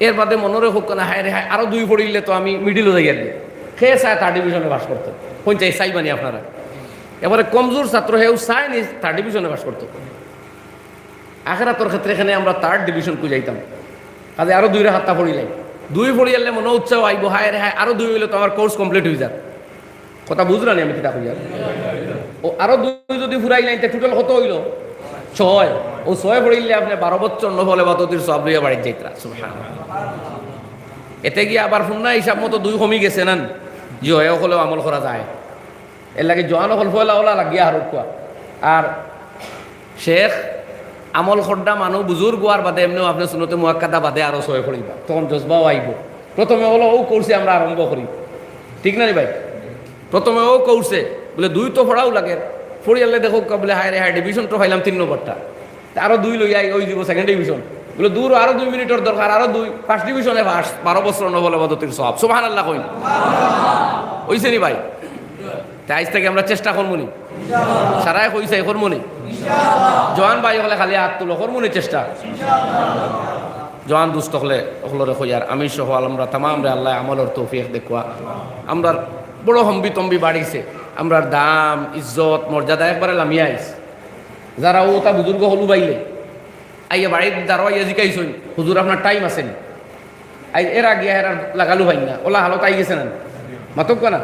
এর বাদে মনো রাখউক্কা না, হায় রে হায়, আরো দুই পড়িলে তো আমি middle-ও যাইয়ার। কে চায় third division-এ পাস করতো? কইন চাই, চাইবা নি আপনারা? এবারে কমজোর ছাত্র, হেউ চায় নি third division-এ পাস করতো। আখেরাতর ক্ষেত্রে এখানে আমরা third division কই যাইতাম। কাজে আরো দুই রাকাত পড়িলাই। দুই পড়িয়ালে মনো উৎসাহ আইবো, হায় রে হায়, আরো দুই অইলে তো আমার course complete অইযার। কথা বুঝরা নি আমি কিতা কইয়ার? অউ আরো দুই যুদি ফুরাইলাইন, তে total কত অইলো? ছয়। অউ ছয় পড়িলে আপনে বারো বছর নফল ইবাদতির সওয়াব লইয়া বাড়িত যাইতরা। সুবহানাল্লাহ। এতে গিয়া আবার হুননা হিসাব মতো দুই কমি গেছে না নি? জি অয়, অকলেও আমল করা যায়। এর লাগি জোয়ান অকল পয়লা অলা লাগিয়া হারুক্কা। আর শেখ আমল খড্ডা মানু বুজুর্গ অওয়ার বাদে এমনেও আপনে সুন্নতে মুআক্কাদা বাদে আরো ছয় পড়িবা, তখন জজবাও আইবো। প্রথমে অলা অউ course-এ আমরা আরম্ভ করি, ঠিক না নি ভাই? প্রথমে অউ course-এ বুলে দুই তো পড়াও লাগে, পড়িয়ালে দেখউক্কা বুলে হায় রে হায়, division তো পাইলাম তিন নম্বরটা, তে আরো দুই লইয়া অইযিবো second division। বুলে দূর, আরো দুই মিনিটর দরকার, আরো দুই, first division-এ পাস, বারো বছর নফল ইবাদতির সওয়াব। সুবহানাল্লাহ কইন। অইছে নি ভাই? তে আইজ থাকি আমরা চেষ্টা করমু নি? সারায় কইছাই, করমু নি? জোয়ান ভাই অকলে খালি আত তুলো, করমু নি চেষ্টা? জোয়ান দুস্ত অকলে, অকলরে কইয়ার, আমি সহ আমরা তামামরে আল্লায় আমলর তৌফিক দেউক্কা। আমরার বড় হম্বি তম্বি বাড়িছে, আমরার দাম, ইজ্জত, মর্যাদা একবারে লামিয়া আইছে। যারা অউ তা বুজুর্গ অকল উবাইলে, আইয়া বাড়িত দারোয়াইয়া জিকাইছইন, "হুজুর, আপনার time আছে নি?" আই, এর আগে এরা লাগালু পাইন না, অলা হালত আই গেছে না? মাতউক্কা না,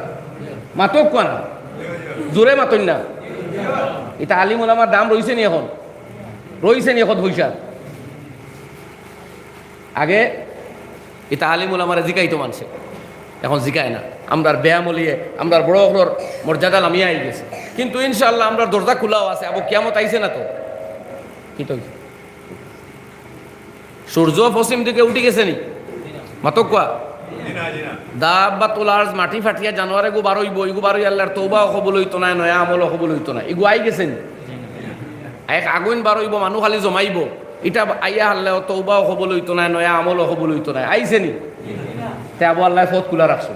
মাতউক্কা না, জোরে মাতইন না। ইতা আলিম উলামার দাম রইছে নি অখন? রইছে নি অখন পয়সা? আগে ইতা আলিম উলামারে জিকাইতো মানষে, অখন জিকায় না। আমরার বেয়ামলিয়ে, আমরার বড় অকলর মর্যাদা লামিয়া আই গেছে। কিন্তু ইনশাআল্লাহ আমরার দরজা খুলাও আছে, আবু কিয়ামত আইছে না তো? কিতা অইছে? সূর্য পশ্চিম দিকে উঠি গেছে নি? মাতউক্কা। দাব্বাতুল আরজ, মাটি ফাটিয়া জানোয়ার এগু বারইবো, ইগু বারইয়া আল্লার তওবাও কবুল অইতো নায়, নয়া আমলও কবুল অইতো নায়। ইগু আই গেছে নি? এক আগুইন বারইবো, মানু খালি জমাইবো। ইটা আইয়া হারলেও তওবাও কবুল অইতো নায়, নয়া আমলও কবুল অইতো নায়। আইছে নি? তে আবু আল্লায় পথ খুলা রাখছে।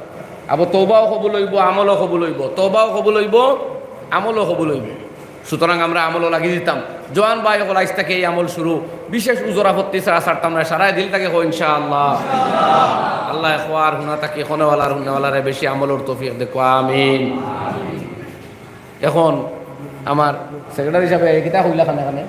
আবু তওবাও কবুল অইবো, আমলও কবুল অইবো, তওবাও কবুল অইবো, আমলও কবুল অইবো। সুতরাং আমরা আমলও লাগি দিতাম। জোয়ান ভাই অকল, আইজ থাকি এই আমল শুরু। বিশেষ উজর আপত্তি ছাড়া ছাড়তাম না, সারায় দিল থাকি কও ইনশাআল্লাহ। আল্লায় কওয়ার হুনা থাকি, কওনেওয়ালার হুননেওয়ালারে বেশি আমলর তৌফিক দেউক্কা, আমিন। অখন আমার secretary সাবে কিতা কইলা কানে কানে?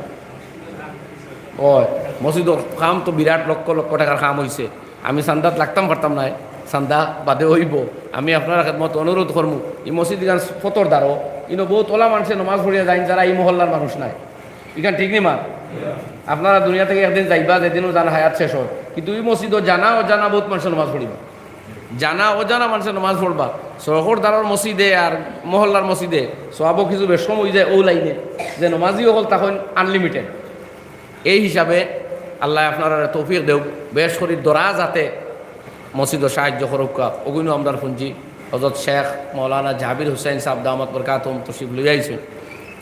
অয়, মসজিদর কাম তো বিরাট, লক্ষ লক্ষ টেকার কাম অইছে। আমি চান্দাত লাগতাম পারতাম নায়, চান্দা বাদে অইবো। আমি আপনারার খেদমতো অনুরোধ করমু, ই মসজিদ ইখান ফতর দারো, ইনো বউত অলা মানষে নমাজ পড়িয়া যাইন, যারা ই মহল্লার মানুষ নায়। ইখান ঠিক নি মা? আপনারা দুনিয়া থাকি একদিন যাইবা, যেদিনও যান হায়াত শেষ অয়, কিন্তু ই মসজিদো জানা অজানা বউত মানষে নমাজ পড়িবা। জানা অজানা মানষে নমাজ পড়বা। চকর দারর মসজিদে আর মহল্লার মসজিদে সওয়াবও কিছু বেশ কম অইযায় অউ লাইনে, যে নমাজি অকল তখন unlimited। এই হিসাবে আল্লায় আপনারারে তৌফিক দেউক, বেশ করি দরাজ আতে মসজিদো সাহায্য করউক্কা। অগুইনও আমরার পুঞ্জি হজরত শেখ মৌলানা জাবির হুসাইন সাব দামাত বরকাতহুম তশরিফ লইয়া আইছইন।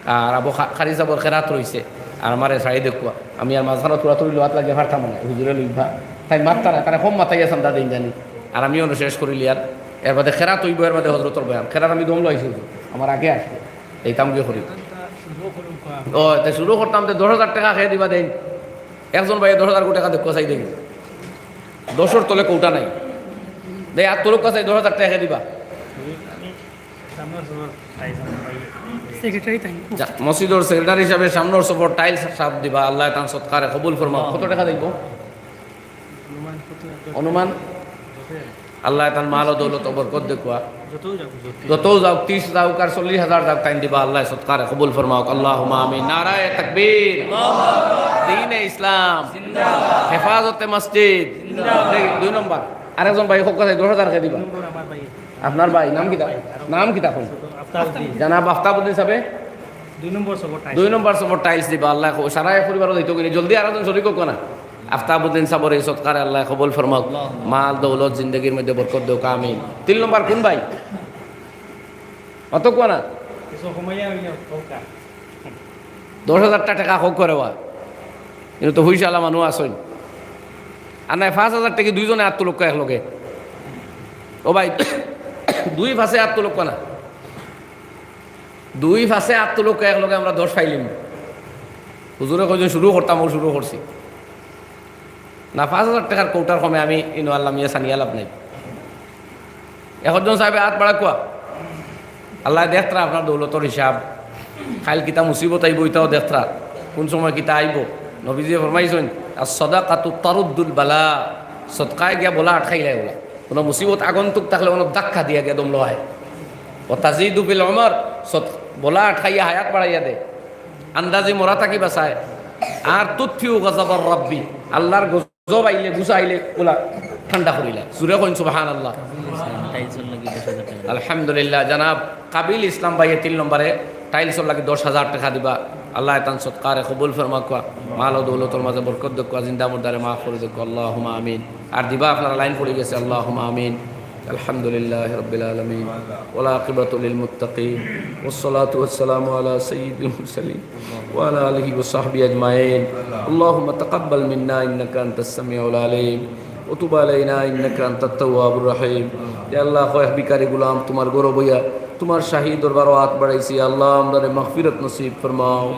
আর আবু খা-, কারি সাবর খেরাত রইছে, আর আমারে ছাড়ি দেউক্কা। আমি আর মাঝখানো থুড়া থুড়ি লওয়াত লাগিয়া পারতাম নায়, হুজুরে লইবা। তাইন মাততা নায়, তারা কম মাতাইয়া চান্দা দেইন জানি। আর আমিও শেষ করিলিয়ার, এরবাদে খেরাত অইবো, এরবাদে হজরতর বয়ান। খেরাত আমি দম লইছি, হুজুর আমার আগে আসবে, এইতাম গিয়া করি। ও, তে শুরু করতাম, তে দশ হাজার টেকা কে দিবা দেইন। একজন ভাইয়ে দশ হাজার টেকা দেউক্কা চাই দেখি। দশর তলে কৌটা নাই। দে, আত তুলউক্কা চাই, দশ হাজার টেকা কে দিবা। সেক্রেটারি তাই। যা, মসজিদর সেক্রেটারি হিসাবে সামনর সফর টাইলস সাব দিবা, আল্লায় তান সদকারে কবুল ফরমাউক। কত টেকা দিবো? অনুমান? আল্লায় তান মাল ও দৌলত ও বরকত দেউক্কা। যতউ যাউক, ত্রিশ যাউক আর চল্লিশ হাজার যাউক, তাইন দিবা, আল্লায় সদকারে কবুল ফরমাউক। আল্লাহুম্মা আমিন। নারায়ে তাকবীর, দ্বীনে ইসলাম, হেফাজতে মসজিদ। এই দুই নম্বর। আরেকজন ভাই কউক্কা চাই, দশ হাজার কে দিবা। আপনার ভাই, নাম কিতা? নাম কিতা কইন? জনাব আফতাবউদ্দিন সাবে দুই নম্বর সফর টাইলস। দুই নম্বর সফর টাইলস দিবা, আল্লায় কবুল, সারা এক পরিবারও দিতো কিনি, জলদি আরেকজন শরিক অউক্কা না। আফতাবউদ্দিন সাবর এই সদকারে আল্লায় কবুল ফরমাউক। মাল দৌলত জিন্দেগির মধ্যে বরকত দেউক, আমিন। তিন নম্বর কুন ভাই? অত কউক্কা না। দশ হাজার টেকা কউক্কা রে বা। ইনো তো পয়সাআলা মানুষ আছইন। আর নায় পাঁচ হাজার টেকা দুইজনে আত তুলউক্কা একলগে। ও ভাই, দুই পাশে আত তুলউক্কা না। দুই পাশে আত তুলউক্কা একলগে আমরা দশ পাইলিমু। হুজুরে কইছইন শুরু করতাম, অউ শুরু করছি। না, পাঁচ হাজার টেকার কৌটার কমে আমি ইনো আল্লাহ মিয়া সানিয়া লাভ নাই। একজন সাবে আত বাড়াউক্কা। আল্লায় দেখতরা আপনার দৌলতর হিসাব। কাইল কিতা মুসিবত আইবো, ইতাও দেখতরা। কুন সময় কিতা আইবো। নবীজিয়ে ফরমাইছইন, "আস-সাদাকাতু তারুদ্দুল বালা।" সদকায় গিয়া বলা আটকাইলায় অলা। কুনু মুসিবত আগন্তুক থাকলে অনো ধাক্কা দিয়া গিয়া দম লওয়ায়। "ওয়া তাজিদু ফিল উমর।" সদ-, বলা আটকাইয়া হায়াত বাড়াইয়া দে। আন্দাজি মরা থাকি বাঁচায়। আর তুতফিউ গাযাবার রাব্বি। আল্লাহর গজব আইলে, গুসা আইলে, অলা ঠান্ডা করিলায়। জুরে কইন সুবহানাল্লাহ। কাবিল ইসলাম, টাইলসর লাগি দশ হাজার টেকা। আলহামদুলিল্লাহ, জনাব কাবিল ইসলাম ভাইয়ে তিন নম্বরে টাইলসর লাগি দশ হাজার টেকা দিবা। আল্লায় তান সদকারে কবুল ফরমাউক্কা, মাল ও দৌলতর মাঝে বরকত দেউক্কা, জিন্দা মুর্দারে মাফ করি দেউক্কা, আল্লাহুম্মা আমিন। আর দিবা আপনারা লাইন পড়ি গেছে, আল্লাহুম্মা আমিন। আলহামদুলিল্লাহি রাব্বিল আলামিন, ওয়াল আকিবাতু লিল মুত্তাকিন, ওয়াস সালাতু ওয়াস সালামু আলা সাইয়্যিদিল মুরসালিন। وعلى آله وصحبه أجمعين. اللهم تقبل منا إنك أنت السميع العليم وتب علينا إنك أنت التواب الرحيم. ইয়া আল্লাহ, কয়েক ভিখারি গোলাম তুমার ঘরো বইয়া তুমার শাহী দরবারো আত বাড়াইছি। আল্লাহ, আমরারে মাগফিরাত নসিব ফরমাও,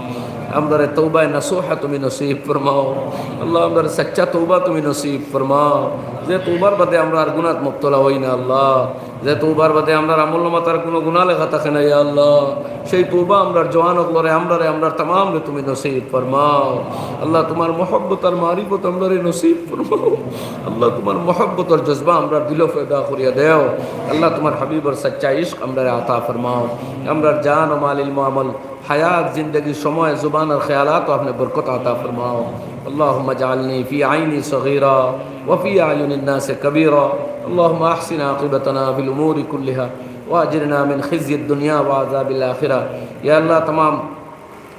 আমরারে তওবায়ে নসুহা তুমি নসিব ফরমাও। আল্লাহ, আমরারে সাচ্চা তওবা তুমি নসিব ফরমাও, যে তওবার বাদে আমরা আর গুনাত মুবতলা অই না। আল্লাহ, যে তওবার বাদে আমরার আমলনামাত আর কুনু গুনা লেখা থাকে না, ইয়া আল্লাহ, সেই তওবা আমরার জওয়ান অকলরে, আমরারে, আমরার তামামরে তুমি নসিব ফরমাও। আল্লাহ, তুমার মহব্বত আর মারিফত আমরারে নসিব ফরমাও। আল্লাহ, তুমার মহব্বতর জজবা আমরার দিলো পয়দা করিয়া দেও। আল্লাহ, তুমার হাবিবর সাচ্চা ইশক আমরারে আতা ফরমাও। আমরার জান ও মাল, ইলম ও আমল, হায়াত, জিন্দেগি, সময়, জুবান আর খেয়ালাতো আপনে বরকত আতা ফরমাও। اللهم اجعلني في عيني صغيرا وفي أعين الناس كبيرا. اللهم أحسن عاقبتنا في الأمور كلها وأجرنا من خزي الدنيا وعذاب الآخرة. ইয়া আল্লাহ, তামাম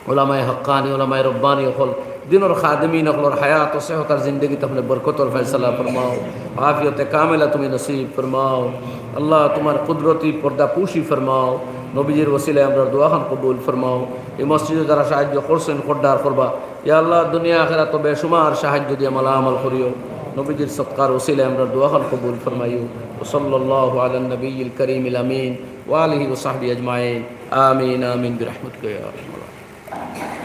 উলামায়ে হক্কানি, উলামায়ে রব্বানি অকল, দিনর খাদিমিন অকলর হায়াত ও সেহত আর জিন্দেগিত আপনে বরকতর ফয়সালা ফরমাও, আফিয়তে কামেলা তুমি নসিব ফরমাও। আল্লাহ, তুমার কুদরতি পর্দা পুশি ফরমাও, নবীজির ওসিলায় আমরার দোয়াখান কবুল ফরমাও। এই মসজিদো যারা সাহায্য করছইন, কররা আর করবা, ইয়া আল্লাহ, দুনিয়া আখিরাতো বেশুমার সাহায্য দিয়া মালামাল করিও। নবীজির সদকার ওসিলায় আমরার দোয়াখান কবুল ফরমাইও। وصلى الله على النبي الكريم الأمين وآله وصحبه أجمعين. آمين، آمين برحمتك يا أرحم الراحمين.